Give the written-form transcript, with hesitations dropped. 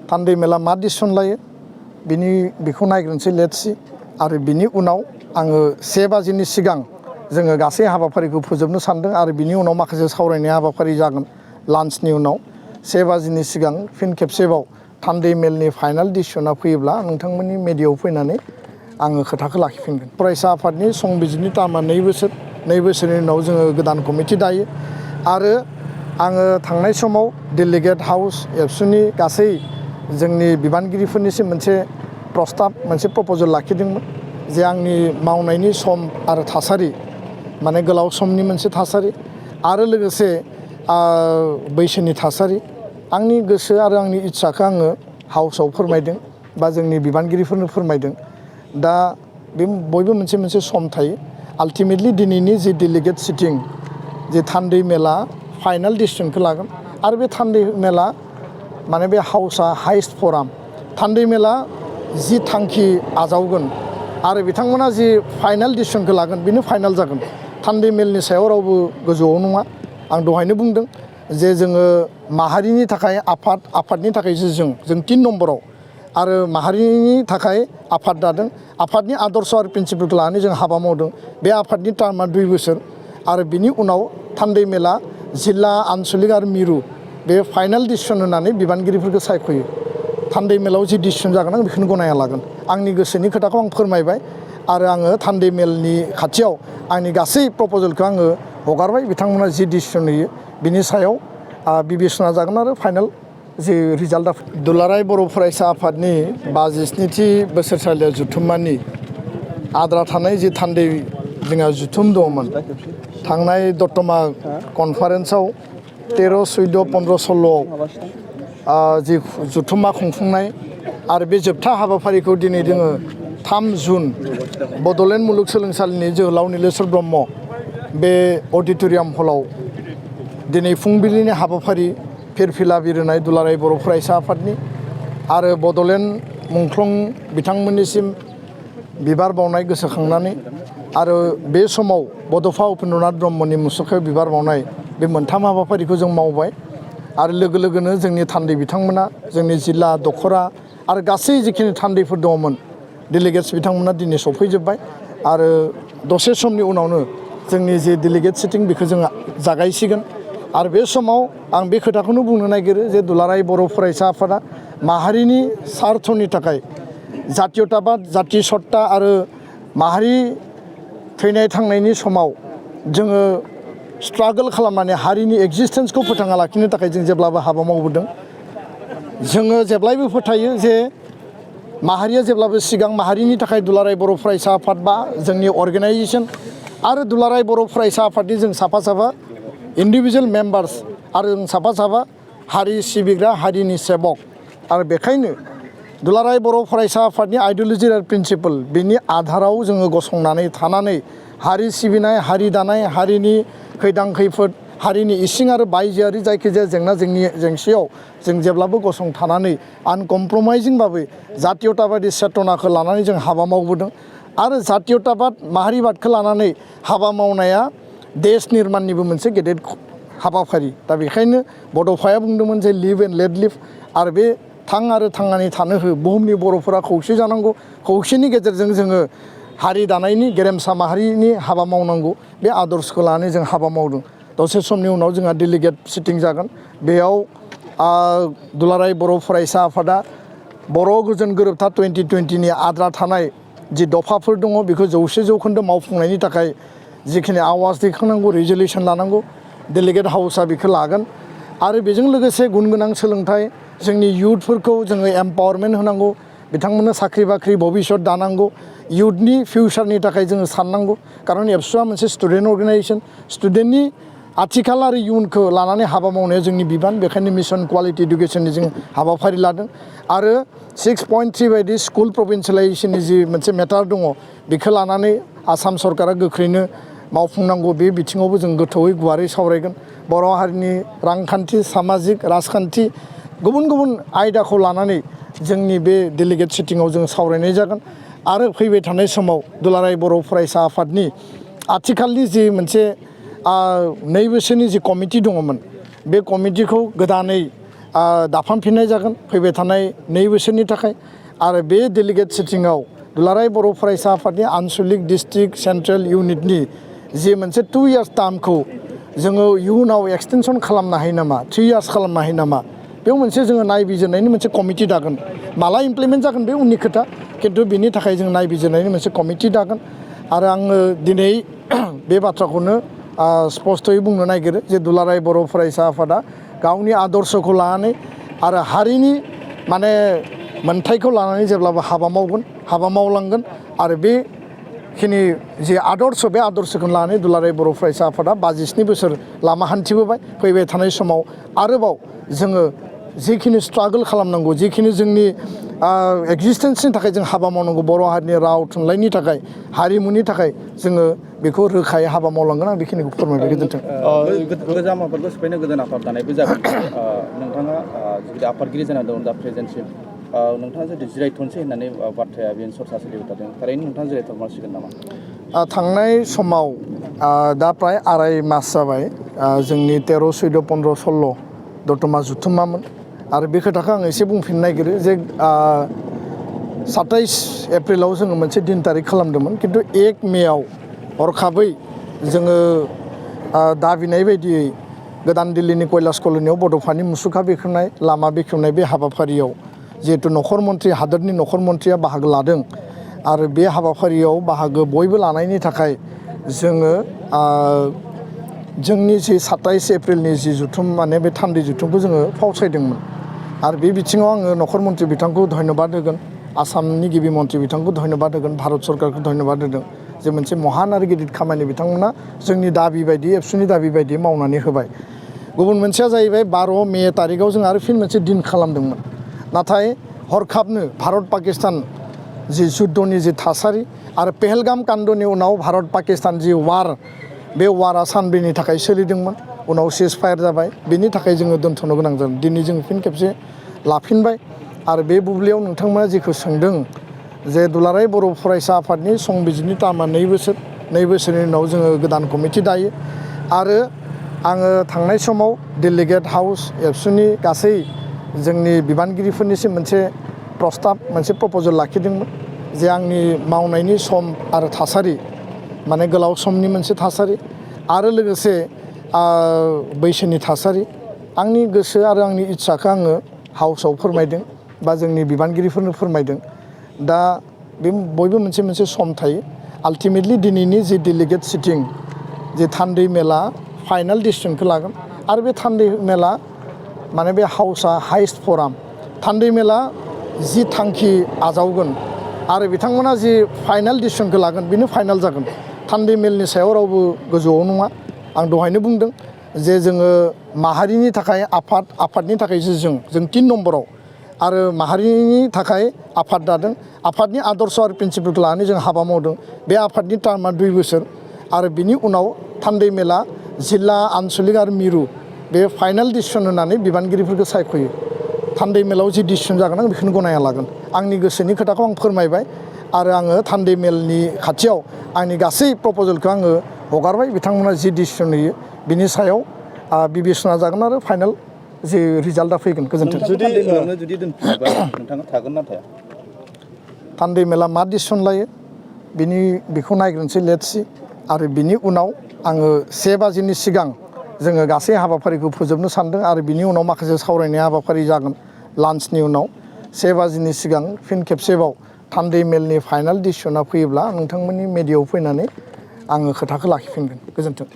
थान्दै मेला मा डिसिसन लायो बेखौ नायग्रोनोसै लेट्सि आरो बिनि उनाव आङो 1 बाजिनि सिगां जोङो गासै हाबाफारिखौ फोजोबनो सानदों आरो बिनि उनाव माखासे सावरायनाय हाबाफारि जागोन लान्चनि उनाव 1 बाजिनि सिगां फिन खेबसेबाव थान्दै मेलनि फाइनाल डिसिसना फैयोब्ला नोंथांमोननि मेडियायाव फैनानै आङो खोथाखौ लाखिफिनगोन। फरायसा आफादनि संबिजिरनि टार्मा 2 बोसोर 2 बोसोरनि उनाव जोङो गोदान कमिटि दायो आरो आङो थांनाय समाव डेलिगेट हाउस एबसुनि गासै जोंनि बिबानगिरिफोरनिसिम मोनसे प्रस्ताब मोनसे प्रप'जेल लाखिदोंमोन जे आंनि मावनायनि सम आरो थासारि माने गोलाव समनि मोनसे थासारि आरो लोगोसे बैसोनि थासारि आंनि गोसो आरो आंनि इच्छाखौ आङो हाउसआव फोरमायदों बा जोंनि बिबानगिरिफोरनो फोरमायदों। दा बे बयबो मोनसे सम थायो। आल्टिमेटलि दिनैनि जि डेलिगेट सिटिं जे थान्दै मेला फाइनाल डिसिसनखौ लागोन आरो बे थान्दै मेला माने बे हाउसआ हाइस्ट फराम थान्दै मेला जि थांखि आजावगोन आरो बिथांमोना जि फाइनाल डिसिसनखौ लागोन बेनो फाइनाल जागोन। थान्दै मेलनि सायाव रावबो गोजौआव नङा। आं दहायनो बुंदों जे जोङो माहारिनि थाखाय आफादनि थाखायसो जों 3 नम्बराव आरो माहारिनि थाखाय आफाद दादों। आफादनि आदर्श आरो प्रिन्सिपलखौ लानानै जों हाबा मावदों। बे आफादनि टार्मा 2 बोसोर आरो बिनि उनाव थान्दै मेला जिल्ला आनसलिक आरो मिरु बे फाइनाल डिसिसन होनानै बिबानगिरिफोरखौ सायख'यो। थान्दै मेलाव जि डिसिसन जागोन आं बेखौनो गनायना लागोन। आंनि गोसोनि खोथाखौ आं फोरमायबाय आरो आङो थान्दै मेलनि खाथियाव आंनि गासै प्रप'जेलखौ आङो हगारबाय। बिथांमोना जि डिसिसन होयो बिनि सायाव बिबेसना जागोन आरो फाइनाल जि रिजाल्टआ दुलाराय बर' फरायसा आफादनि 57थि बोसोरसालिया जथुम्मानि आद्रा थानाय जि थान्दै जोंहा जुथुम दङमोन थांनाय दतमा कनफारेन्सआव 13, 14, 15, 16 जि जुथुम्मा खुंफुंनाय आरो बे जोबथा हाबाफारिखौ दिनै जोङो 3 जुन बड'लेण्ड मुलुगसोलोंसालिनि जोहोलाव नीलेश्वर ब्रह्म बे अडिट'रियाम हलाव दिनै फुंबिलिनि हाबाफारि फिरफिला बिरहोनाय दुलाराय बर' फरायसा आफादनि आरो बड'लेण्ड मुंख्लं बिथांमोननिसिम बिबार बावनाय गोसोखांनानै आरो बे समाव बड'फा उपेन्द्रनाथ ब्रह्मनि मुसुखायाव बिबार बावनाय बे 3 हाबाफारिखौ जों मावबाय आरो लोगोनो जोंनि थान्दै बिथांमोना जोंनि जिल्ला दख'रा आरो गासै जिखिनि थान्दैफोर दङमोन डेलिगेट्स बिथांमोना दिनै सफैजोब्बाय आरो दसे समनि उनावनो जोंनि जे डेलिगेट सिटिं बेखौ जों जागायसिगोन आरो बे समाव आं बे खोथाखौनो बुंनो नागिरो जे दुलाराय बर' फरायसा आफादा माहारिनि सार्थनि थाखाय जातीयताबाद जाति सत्ता आरो माहारि थैनाय थांनायनि समाव जोङो स्ट्रागल खालामनानै हारिनि एक्जिस्टेन्सखौ फोथांना लाखिनो थाखाय जों जेब्लाबो हाबा मावबोदों। जोङो जेब्लायबो फोथायो जे माहारिया जेब्लाबो सिगां माहारिनि थाखाय दुलाराय बर' फरायसा आफाद बा जोंनि अर्गेनाइजेसन आरो दुलाराय बर' फरायसा आफादनि जों साफा इन्डिभिजुवेल मेम्बार्स आरो जों साफा हारि सिबिग्रा हारिनि सेबक आरो बेखायनो दुलाराय बर' फरायसा आफादनि आइडिय'लजि आरो प्रिन्सिपल बिनि आधाराव जोङो गसंनानै थानानै हारि सिबिनाय हारि दानाय हारिनि खैदां खैफोद हारिनि इसिं आरो बायजोआरि जायखिजाया जेंसियाव जों जेब्लाबो गसंथानानै आनकमप्रमाइजिंबाबो जातीयताबादि चेतनाखौ लानानै जों हाबा मावबोदों आरो जातीयताबाद माहारिबादखौ लानानै हाबा मावनाया देश निर्माणनिबो मोनसे गेदेर हाबाफारि। दा बेखायनो बड'फाया बुंदोंमोन जे लिभ एन्ड लेट लिभ आरो बे थां आरो थांनानै थानो हो बुहुमनि बर'फोरा खौसे जानांगौ खौसेनि गेजेरजों जोङो हारि दानायनि गेरेमसा माहारिनि हाबा मावनांगौ बे आदर्शखौ लानानै जों हाबा मावदों। दसे समनि उनाव जोंहा डेलिगेट सिटिं जागोन। बेयाव दुलाराय बर' फरायसा आफादा बर' गोजोन गोरोबथा 2020नि आद्रा थानाय जि दफाफोर दङ बेखौ 100% मावफुंनायनि थाखाय जिखिनि आवाज दैखांनांगौ रिजलिउसन लानांगौ डेलिगेट हाउसआ बेखौ लागोन आरो बेजों लोगोसे गुन गोनां सोलोंथाइ जोंनि इयुथफोरखौ जोङो एम्पावारमेन्ट होनांगौ बिथांमोननो साख्रि बाख्रि भबिष्यत दानांगौ इयुथनि फिउचारनि थाखाय जोङो साननांगौ खारन एबसुआ मोनसे स्टुडेन्ट अर्गेनाइजेसन स्टुडेन्टनि आथिखाल आरो इयुनखौ लानानै हाबा मावनाया जोंनि बिबान बेखायनो मिशन क्वालिटि इडुकेसननि जों हाबाफारि लादों आरो 6.3 बायदि स्कुल प्रभिन्सियेलाइजेसननि जि मोनसे मेटार दङ बेखौ लानानै आसाम सरकारा गोख्रैनो मावफुंनांगौ बे बिथिङावबो जों गोथौयै गुवारै सावरायगोन। बर' हारिनि रांखान्थि सामाजिक राजखान्थि गुबुन आयदाखौ लानानै जोंनि बे डेलिगेट सिटिङाव जों सावरायनाय जागोन आरो फैबाय थानाय समाव दुलाराय बर' फरायसा आफादनि आथिखालनि जि मोनसे 2 बोसोरनि जि कमिटि दङमोन बे कमिटिखौ गोदानै दाफामफिननाय जागोन फैबाय थानाय 2 बोसोरनि थाखाय आरो बे डेलिगेट सिटिंआव दुलाराय बर' फरायसा आफादनि आनसलिक डिस्ट्रिक्ट सेन्ट्रेल इउनिटनि जि मोनसे 2 इयार्स टार्मखौ जोङो इयुनाव एक्सटेनसन खालामनो हायो नामा 3 इयार्स खालामनो हायो नामा बेयाव मोनसे जोङो नायबिजिरनायनि मोनसे कमिटि दागोन माला इमप्लिमेन्ट जागोन बे उननि खोथा खिन्थु बिनि थाखाय जों नायबिजिरनायनि मोनसे कमिटि दागोन आरो आङो दिनै बे बाथ्राखौनो स्पष्टयै बुंनो नागिरो जे दुलाराय बर' फरायसा आफादा गावनि आदर्शखौ लानानै आरो हारिनि माने मोनथायखौ लानानै जेब्लाबो हाबा मावगोन हाबा मावलांगोन आरो बेखिनि जि आदर्श बे आदर्शखौ लानानै दुलाराय बर' फरायसा आफादा 27 बोसोर लामा हान्थिबोबाय फैबाय थानाय समाव आरोबाव जोङो जिखिनि स्ट्रागल खालामनांगौ जिखिनि जोंनि एक्जिस्टेन्सनि थाखाय जों हाबा मावनांगौ बर' हारिनि राव थुनलाइनि थाखाय हारिमुनि थाखाय जोङो बेखौ रोखायै हाबा मावलांगोन आं बेखिनिखौ फोरमायबाय गोजोन्थों गोजाम आफादखौ सिफायनो गोदान आफाद दानायबो जागोन नोंथाङा जुदि आफादगिरि जाना दं दा प्रेजेन्टसिम नोंथाङा जुदि जिरायथ'नोसै होननानै बाथ्राया बेनो सरसा सोलिबाय थादों थारैनो नोंथाङा जिरायथ'नांसिगोन नामा थांनाय समाव दा प्राय 2.5 मास जाबाय जोंनि 13, 14, 15, 16 दतमा जुथुमामोन आरो बे खोथाखौ आं एसे बुंफिननो नागिरो जे 27 एप्रिलाव जोङो मोनसे दिन तारिख खालामदोंमोन खिन्थु 1 मेआव हरखाबै जोङो दाबिनाय बायदियै गोदान दिल्लीनि कैलाश कल'नियाव बड'फानि मुसुखा बेखेवनाय लामा बेखेवनाय बे हाबाफारियाव जिहेतु नखर मन्थ्रि हादोरनि नखर मन्थ्रिया बाहागो लादों आरो बे हाबाफारियाव बाहागो बयबो लानायनि थाखाय जोङो जोंनि जि 27 एप्रिलनि जि जुथुम माने बे थान्दै जुथुमखौ जोङो फावसायदोंमोन आरो बे बिथिङाव आङो नखर मन्थ्रि बिथांखौ धन्यबाद होगोन आसामनि गिबि मन्थ्रि बिथांखौ धन्यबाद होगोन भारत सरकारखौ धन्यबाद होदों जे मोनसे महान आरो गिदिर खामानि बिथांमोना जोंनि दाबि बायदि एबसुनि दाबि बायदि मावनानै होबाय गुबुन मोनसेया जाहैबाय 12 मे तारिखआव जों आरो फिन मोनसे दिन खालामदोंमोन नाथाय हरखाबनो भारत पाकिस्तान जि जुद्धनि जि थासारि आरो पेहेलगाम कान्दनि उनाव भारत पाकिस्तान जि वार बे वारा सानब्रैनि थाखाय सोलिदोंमोन उनाव सिजफायार जाबाय बेनि थाखाय जोङो दोनथ'नो गोनां जादों दिनै जों फिन खेबसे लाफिनबाय आरो बे बुब्लियाव नोंथांमोना जेखौ सोंदों जे दुलाराय बर' फरायसा आफादनि संबिजिरनि टार्मा 2 बोसोर 2 बोसोरनि उनाव जोङो गोदान कमिटि दायो आरो आङो थांनाय समाव डेलिगेट हाउस एबसुनि गासै जोंनि बिबानगिरिफोरनिसिम मोनसे प्रस्ताब मोनसे प्रप'जेल लाखिदोंमोन जे आंनि मावनायनि सम आरो थासारि माने गोलाव समनि मोनसे थासारि आरो लोगोसे बैसोनि थासारि आंनि गोसो आरो आंनि इच्छाखौ आङो हाउसआव फोरमायदों बा जोंनि बिबानगिरिफोरनो फोरमायदों दा बे बयबो मोनसे मोनसे सम थायो आल्टिमेटलि दिनैनि जि डेलिगेट सिटिं जे थान्दै मेला फाइनाल डिसिसनखौ लागोन आरो बे थान्दै मेला माने बे हाउसआ हाइस्ट फराम थान्दै मेला जि थांखि आजावगोन आरो बिथांमोना जि फाइनाल डिसिसनखौ लागोन बेनो फाइनाल जागोन थान्दै मेलनि सायाव रावबो गोजौआव नङा आं दहायनो बुंदों जे जोङो माहारिनि थाखाय आफादनि थाखायसो जों 3 नम्बराव आरो माहारिनि थाखाय आफाद दादों आफादनि आदर्श आरो प्रिन्सिपलखौ लानानै जों हाबा मावदों बे आफादनि टार्मा 2 बोसोर आरो बिनि उनाव थान्दै मेला जिल्ला आनसलिक आरो मिरु बे फाइनाल डिसिसन होनानै बिबानगिरिफोरखौ सायख'यो थान्दै मेलाव जि डिसिसन जागोन आं बेखौनो गनायना लागोन आंनि गोसोनि खोथाखौ आं फोरमायबाय आरो आङो थान्दै मेलनि खाथियाव आंनि गासै प्रप'जेलखौ आङो हगारबाय बिथांमोना जि डिसिसन होयो बिनि सायाव बिबेसना जागोन आरो फाइनाल जि रिजाल्टआ फैगोन गोजोन्थों जुदि दोनफिनोबा नोंथाङा थागोन ना थाया थान्दै मेला मा डिसिसन लायो बेखौ नायग्रोनोसै लेट्सि आरो बिनि उनाव आङो 1 बाजिनि सिगां जोङो गासै हाबाफारिखौ फोजोबनो सानदों आरो बिनि उनाव माखासे सावरायनाय हाबाफारि जागोन लान्चनि उनाव 1 बाजिनि सिगां फिन खेबसेबाव थान्दै मेलनि फाइनाल डिसिसना फैयोब्ला नोंथांमोननि मेडियायाव फैनानै आङो खोथाखौ लाखिफिनगोन गोजोन्थों